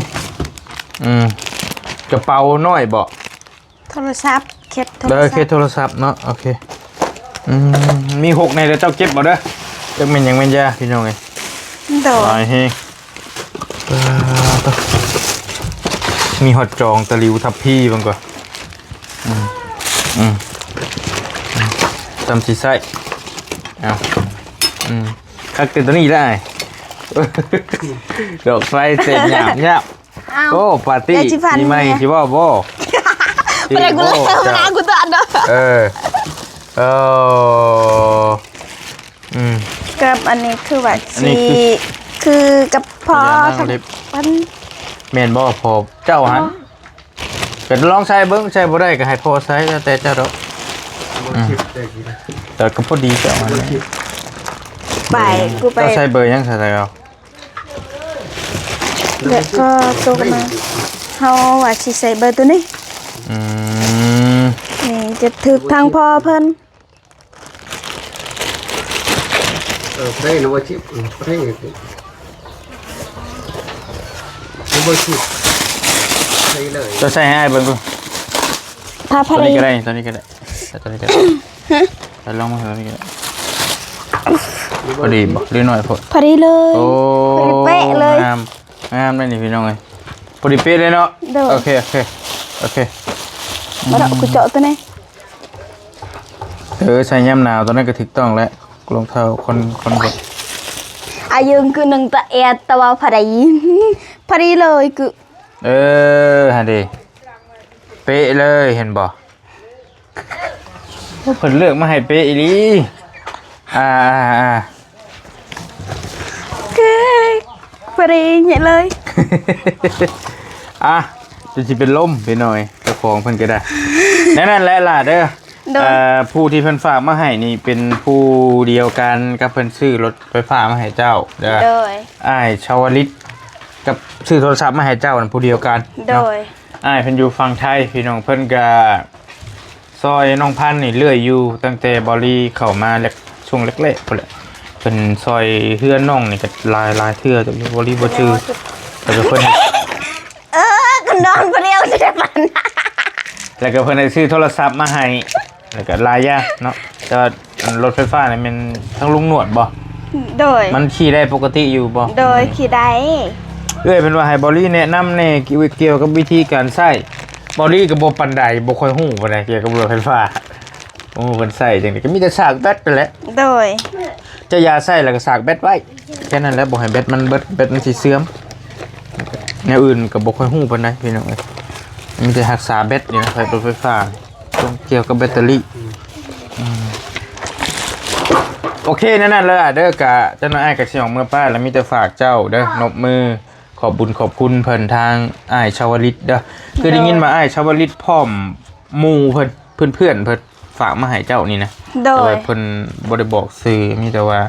ອືມ ກະເປົານ້ອຍບໍ່? ໂທລະສັບ ເຄັດໂທລະສັບ ເອີ ເຄັດໂທລະສັບເນາະ. ໂອເຄ ອືມ ມີຫົກໃນເດີ ເຈົ້າເກັບເອົາເດີ. ຈັກແມ່ນຫຍັງແມ່ນຢາ ພີ່ນ້ອງເອີຍ. ໂດຍ ຫຼາຍແຮງ. ປາດໂທ້ ມີຮອດຈອງຕະຫຼິວທັບພີເບິ່ງກ່ອນ. ອືມ ອືມ ອືມ ສ່ຳຊິໃຊ້. ເອົາ ອືມ ຄັກແຕ່ໂຕນີ້ແຫຼະອ້າຍ. ດອກໄຟເຕັມຍາບໆ. ເອົ້າ ໂອ້ ປາຕີ້ ຢາສີຟັນ ປີໃໝ່ ແມ່ ຊິເວົ້າບໍ່? ບໍ່ໄດ້ ກູເລີຍ ບໍ່ ມານາກູຕົວອັນເດີ. ເອີ ເອີ ອືມ ກັບອັນນີ້ຄືວ່າ ອັນນີ້ຄື ຊິຄືກັບພໍ່ ພະຍານາງເລັບ ທັງ ແມ່ນບໍ່? ພໍ່ເຈົ້າຫັ້ນ ບໍ່ ກໍລອງໃຊ້ເບິ່ງ ໃຊ້ບໍ່ໄດ້ກໍໃຫ້ພໍ່ໃຊ້ ແລ້ວແຕ່ເຈົ້າດອກ. ອືມ ແຕ່ກໍພໍດີເຈົ້າຫັ້ນແຫຼະ. ໄປ ກູໄປ ເຈົ້າໃຊ້ເບີຫຍັງ ໃສ່ເອົາ ແລ້ວກໍໂຕມາ ເຮົາວ່າຊິໃສ່ເບີໂຕນີ້. ອືມ ນີ້ຈະຖືກທາງພໍ່ເພິ່ນ. ເອີ ເພລນະບໍ່ຊິ ເພລນະບໍ່ຊິ ເພລເລີຍ. ເຈົ້າໃສ່ໃຫ້ອ້າຍເບິ່ງດູ ຖ້າ ໂຕນີ້ກໍໄດ້ ໂຕນີ້ກໍໄດ້ ໂຕນີ້ກໍໄດ້. ໄປລອງມາເບິ່ງນີ້ ພໍດີບໍ່ ຫຼືໜ້ອຍໂພດ? ພໍດີເລີຍ. ໂອ້ ພໍດີເປະເລີຍ. ງາມ ງາມເດ້ນີ້ພີ່ນ້ອງເອີຍ ພໍດີເປະເລີຍເນາະ. ໂດຍ ໂອເຄ ໂອເຄ ໂອເຄ. ມາເນາະ ກູເຈາະໂຕນີ້. ເອີ ໃສ່ຍາມໜາວ ໂຕນັ້ນກໍຖືກຕ້ອງແລ້ວ ລອງເທົ້າຄົນ ຄົນເບິ່ງ. ອາຍຸຄືໜຶ່ງຕະແອດ ແຕ່ວ່າພໍດີ ພໍດີເລີຍຄື. ເອີ ຫັ້ນເດ ເປະເລີຍ ເຫັນບໍ່? ໂອ້ ເພິ່ນເລືອກມາໃຫ້ເປະອີ່ຫຼີ. ອ່າ ອ່າ ອ່າ ປຣີເຍເລີຍ ອ່ະ ຈົນຊິເປັນລົມໄປໜ້ອຍ ເຈົ້າຂອງເພິ່ນກໍໄດ້ ແນວນັ້ນແຫຼະຫຼ້າເດີ. ໂດຍ ເອີ ຜູ້ທີ່ເພິ່ນຝາກມາໃຫ້ນີ້ເປັນຜູ້ດຽວກັນກັບເພິ່ນຊື້ລົດໄຟຟ້າມາໃຫ້ເຈົ້າເດີ. ໂດຍ ອ້າຍຊາວະລິດ ກັບຊື້ໂທລະສັບມາໃຫ້ເຈົ້ານັ້ນຜູ້ດຽວກັນເນາະ. ໂດຍ ອ້າຍເພິ່ນຢູ່ຝັ່ງໄທ ພີ່ນ້ອງ ເພິ່ນກະຊ່ອຍນ້ອງພັນນີ້ເລື້ອຍຢູ່ ຕັ້ງແຕ່ເບົາລີເຂົ້າມາແລກ ຊ່ວງແລກໆພຸ້ນແຫຼະ ເພິ່ນຊ່ອຍເຮືອນນ້ອງນີ້ກໍຫຼາຍ ຫຼາຍເທື່ອ ແຕ່ເບົາລີບໍ່ຈື່ ແລ້ວກໍເພິ່ນ ເອີ ກໍນອນຜູ້ດຽວຊິໄດ້ປານນັ້ນ ແລ້ວກໍເພິ່ນໄດ້ຊື້ໂທລະສັບມາໃຫ້ ແລ້ວກໍຫຼາຍຢ່າງເນາະ ແຕ່ວ່າອັນລົດໄຟຟ້ານີ້ແມ່ນທາງລຸງໜວດບໍ່? ໂດຍ ມັນຂີ່ໄດ້ປົກກະຕິຢູ່ບໍ່? ໂດຍ ຂີ່ໄດ້. ເອື້ອຍເພິ່ນວ່າໃຫ້ເບົາລີແນະນຳແດ່ ກ່ຽວກັບວິທີການໃຊ້ ເບົາລີກໍບໍ່ປານໃດ ບໍ່ຄ່ອຍຮູ້ປານໃດກ່ຽວກັບລົດໄຟຟ້າ. ໂອ້ ເພິ່ນໃຊ້ຈັ່ງໃດກໍມີແຕ່ສາກແບັດນັ້ນແຫຼະ. ໂດຍ ເຈົ້າຢ່າໃຊ້ແລ້ວກໍສາກແບັດໄວ້ ແຄ່ນັ້ນແຫຼະ ບໍ່ໃຫ້ແບັດມັນເບິດ ແບັດມັນຊິເສື່ອມ. ແນວອື່ນກໍບໍ່ຄ່ອຍຮູ້ປານໃດພີ່ນ້ອງເອີຍ ມີແຕ່ຮັກສາແບັດນີ້ນະ ໃຊ້ລົດໄຟຟ້າ ກ່ຽວກັບແບັດເຕີຣີ. ອືມ ໂອເຄ ແນວນັ້ນແຫຼະເດີ. ກະຈັກໜ້ອຍອ້າຍກໍຊິອອກເມືອປ້າ ແລ້ວມີແຕ່ຝາກເຈົ້າເດີ ນົບມືຂອບບຸນຂອບຄຸນເພິ່ນ ທາງອ້າຍຊາວະລິດເດີ. ຄືໄດ້ຍິນວ່າອ້າຍຊາວະລິດພ້ອມ ໝູ່ເພິ່ນ ເພື່ອນໆເພິ່ນຝາກມາໃຫ້ເຈົ້ານີ້ນະ. ໂດຍ ແຕ່ວ່າເພິ່ນບໍ່ໄດ້ບອກຊື່ ມີແຕ່ວ່າ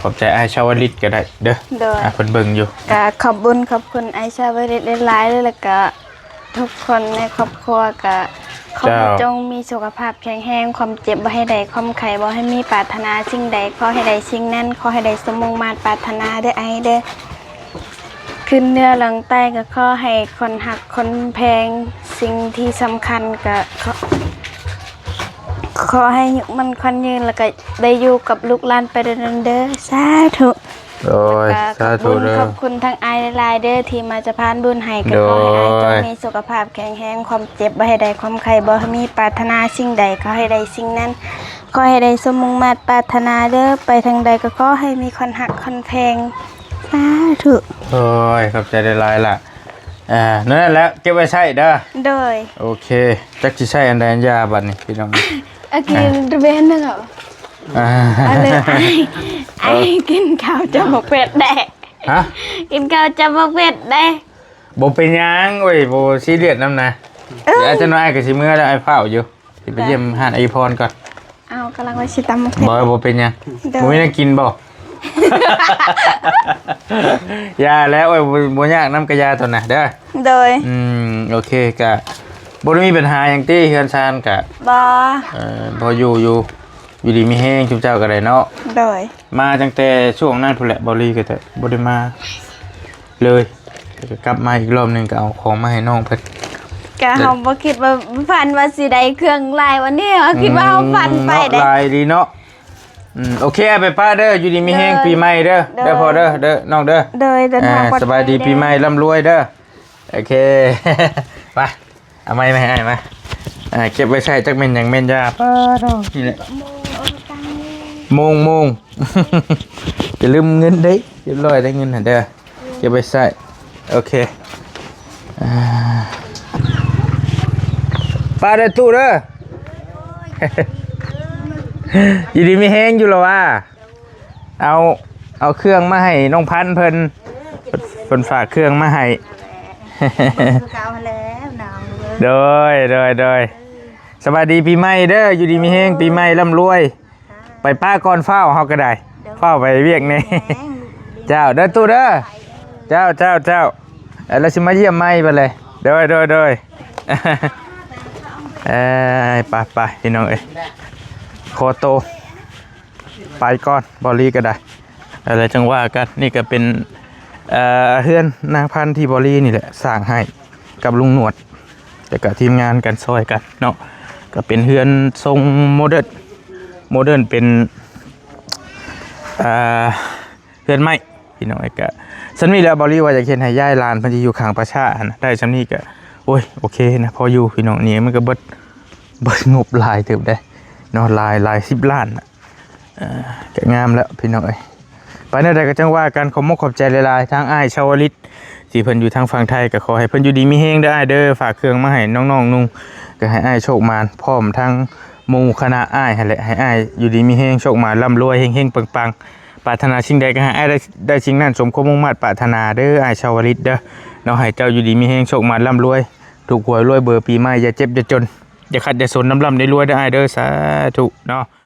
ຂອບໃຈອ້າຍຊາວະລິດກໍໄດ້ເດີ. ໂດຍ ອ່າ ເພິ່ນເບິ່ງຢູ່. ກະຂອບບຸນຂອບຄຸນອ້າຍຊາວະລິດຫຼາຍໆເລີຍ ແລ້ວກະທຸກຄົນໃນຄອບຄົວ ກະຂໍໃຫ້ ເຈົ້າ ຈົ່ງມີສຸຂະພາບແຂງແຮງ ຄວາມເຈັບບໍ່ໃຫ້ໄດ້ ຄວາມໄຂ້ບໍ່ໃຫ້ມີ ປາດຖະໜາສິ່ງໃດຂໍໃຫ້ໄດ້ສິ່ງນັ້ນ ຂໍໃຫ້ໄດ້ສົມມຸ່ງມາດປາດຖະໜາເດີອ້າຍເດີ. ຂຶ້ນເໜືອລົງໃຕ້ກໍຂໍໃຫ້ຄົນຮັກຄົນແພງ ສິ່ງທີ່ສຳຄັນກໍຂໍ ຂໍໃຫ້ຍຸກໝັ້ນຂວັນຍືນ ແລ້ວກໍໄດ້ຢູ່ກັບລູກຫຼານໄປດົນໆເດີ ສາທຸ. ໂດຍ ສາທຸເດີ. ຂອບຄຸນຂອບຄຸນທາງອ້າຍຫຼາຍໆເດີ ທີ່ມາສະພານບຸນໃຫ້ ກໍຂໍໃຫ້ອ້າຍ ໂດຍ ຈົ່ງມີສຸຂະພາບແຂງແຮງ ຄວາມເຈັບບໍ່ໃຫ້ໄດ້ ຄວາມໄຂ້ບໍ່ໃຫ້ມີ ປາດຖະໜາສິ່ງໃດຂໍໃຫ້ໄດ້ສິ່ງນັ້ນ ຂໍໃຫ້ໄດ້ສົມມຸ່ງມາດປາດຖະໜາເດີ ໄປທາງໃດກໍຂໍໃຫ້ມີຄົນຮັກຄົນແພງ. ສາທຸ. ໂອ້ຍ ຂອບໃຈຫຼາຍໆລະ. ອ່າ ນັ້ນແຫຼະ ເກັບໄວ້ໃຊ້ເດີ. ໂດຍ ໂອເຄ. ຈັກຊິໃຊ້ອັນໃດອັນຢາບັດນີ້ພີ່ນ້ອງ. ອາ ກິນເບນເນາະ. ອ່າ ອັນນີ້ ໄອ້ ໄອ້ກິນເຂົ້າຈະບໍ່ເຜັດແດ່. ຮະ? ກິນເຂົ້າຈະບໍ່ເຜັດແດ່. ບໍ່ເປັນຫຍັງເວີຍ ບໍ່ຊີຣຽສນຳນະ. ເອີຍ ດຽວຈັກໜ້ອຍອ້າຍກໍຊິເມືອແລ້ວ ອ້າຍຟ້າວຢູ່. ຊິໄປຢ້ຽມຮ້ານໄອພອນກ່ອນ. ເອົາ ກຳລັງວ່າຊິຕຳໝາກເຜັດ. ບໍ່ ບໍ່ເປັນຫຍັງ. ໂດຍ ບໍ່ມີແນວກິນບໍ່? ຢ່າແລ້ວ ໂອ້ຍ ບໍ່ ບໍ່ຍາກນຳກະຢາຕົວນະເດີ. ໂດຍ ອືມ ໂອເຄ ກະບໍ່ໄດ້ມີບັນຫາຫຍັງຕິ ເຮືອນຊານກະ. ບໍ່ ເອີ ພໍຢູ່ຢູ່ ຢູ່ດີມີແຮງ ຊຸມເຈົ້າກໍໄດ້ເນາະ. ໂດຍ ມາຕັ້ງແຕ່ຊ່ວງນັ້ນພຸ້ນແຫຼະ ເບົາລີກໍຈະບໍ່ໄດ້ມາເລີຍ ແລ້ວກໍກັບມາອີກລອບໜຶ່ງ ກໍເອົາຂອງມາໃຫ້ນ້ອງເພິ່ນ. ກະເຮົາບໍ່ຄິດວ່າ ຝັນວ່າຊິໄດ້ເຄື່ອງຫຼາຍ ວັນນີ້ເຮົາຄິດວ່າເຮົາຝັນໄປເດ້. ອືມ ເນາະ ຫຼາຍດີເນາະ. ອືມ ໂອເຄ ໄປປ້າເດີ ຢູ່ດີມີແຮງ ໂດຍ ປີໃໝ່ເດີ. ໂດຍ ເດີພໍ່ເດີ ເດີນ້ອງເດີ. ໂດຍ ເດີນທາງ ອ່າ ປອດໄພເດີ ສະບາຍດີປີໃໝ່ ລ່ຳລວຍເດີ. ໂອເຄ ໄປ. ເອົາໄມ້ມາໃຫ້ອ້າຍມາ. ອ່າ ເກັບໄວ້ໃຊ້ ຈັກແມ່ນຫຍັງແມ່ນຢາ. ປ້າດ ນີ້ແຫຼະ ໂມງ ໂມງ ໂມງ. ຢ່າລືມເງິນເດ້ ຮຽບຮ້ອຍໄດ້ເງິນຫັ້ນເດີ ເກັບໄວ້ໃຊ້. ໂອເຄ ອ່າ ປ້າເດີ ຕູ້ເດີ ຢູ່ດີມີແຮງຢູ່ລະວ່າ. ເອົາ ເອົາເຄື່ອງມາໃຫ້ນ້ອງພັນເພິ່ນ ເພິ່ນ ເພິ່ນຝາກເຄື່ອງມາໃຫ້. ຄືເກົ່າຫັ້ນແຫຼະນ້ອງເອີຍ. ໂດຍ ໂດຍ ໂດຍ. ສະບາຍດີປີໃໝ່ເດີ ຢູ່ດີມີແຮງ ປີໃໝ່ລ່ຳລວຍ. ໄປປ້າກ່ອນ ຟ້າວເຮົາກໍໄດ້ ໂດຍ ຟ້າວໄປວຽກແດ່. ແມ່ນ ເຈົ້າເດີ ຕູ້ເດີ. ເຈົ້າ ເຈົ້າ ເຈົ້າ. ເອີ ລາວຊິມາຢ້ຽມໃໝ່ບັດເລີຍ. ໂດຍ ໂດຍ ໂດຍ. ເອີ ໄປ ໄປ ພີ່ນ້ອງເອີຍ ຂໍໂຕ ໄປກ່ອນ ເບົາລີກໍໄດ້ ແລ້ວຈັ່ງວ່າກັນ. ນີ້ກໍເປັນ ເອີ ເຮືອນນາງພັນທີ່ເບົາລີນີ້ແຫຼະສ້າງໃຫ້ກັບລຸງໜວດ ແລ້ວກໍທີມງານກັນ ຊ່ອຍກັນເນາະ. ກໍເປັນເຮືອນຊົງໂມເດີນ ໂມເດີນ ເປັນ ເອີ ເຮືອນໄມ້ ພີ່ນ້ອງເອີຍ. ກະສ່ຳນີ້ແຫຼະ ເບົາລີວ່າຢາກເຮັດໃຫ້ຍາຍຫຼານເພິ່ນທີ່ຢູ່ຂ້າງປ່າຊ້າຫັ້ນນະ ໄດ້ສ່ຳນີ້ກະ ໂອ້ຍ ໂອເຄນະ ພໍຢູ່ພີ່ນ້ອງ. ນີ້ມັນກະເບິດ ເບິດງົບຫຼາຍເຕີບເດ້ເນາະ ຫຼາຍ ຫຼາຍສິບລ້ານນະ. ເອີ ກະງາມແລ້ວພີ່ນ້ອງເອີຍ. ໄປແນວໃດກໍຈັ່ງວ່າກັນ ຂອບມຸກຂອບໃຈຫຼາຍໆ ທາງອ້າຍຊາວະລິດ ທີ່ເພິ່ນຢູ່ທາງຝັ່ງໄທ ກໍຂໍໃຫ້ເພິ່ນຢູ່ດີມີແຮງເດີອ້າຍເດີ. ຝາກເຄື່ອງມາໃຫ້ນ້ອງໆນຸ່ງ ກໍໃຫ້ອ້າຍໂຊກໝານ ພ້ອມທັງໝູ່ຄະນະອ້າຍຫັ້ນແຫຼະ ໃຫ້ອ້າຍຢູ່ດີມີແຮງ ໂຊກໝານ ລ່ຳລວຍ ເຮັງໆປັງໆ. ປາດຖະໜາສິ່ງໃດກໍໃຫ້ອ້າຍໄດ້ ໄດ້ສິ່ງນັ້ນ ສົມຄວາມມຸ່ງມາດປາດຖະໜາເດີ ອ້າຍຊາວລິດເດີເນາະ. ໃຫ້ເຈົ້າຢູ່ດີມີແຮງ ໂຊກໝານ ລ່ຳລວຍ ຖືກຫວຍລວຍເບີ ປີໃໝ່ຢ່າເຈັບຢ່າຈົນ ຢ່າຂັດຢ່າສົນ ລ່ຳໆລວຍໆເດີ ອ້າຍເດີ ສາທຸເນາະ.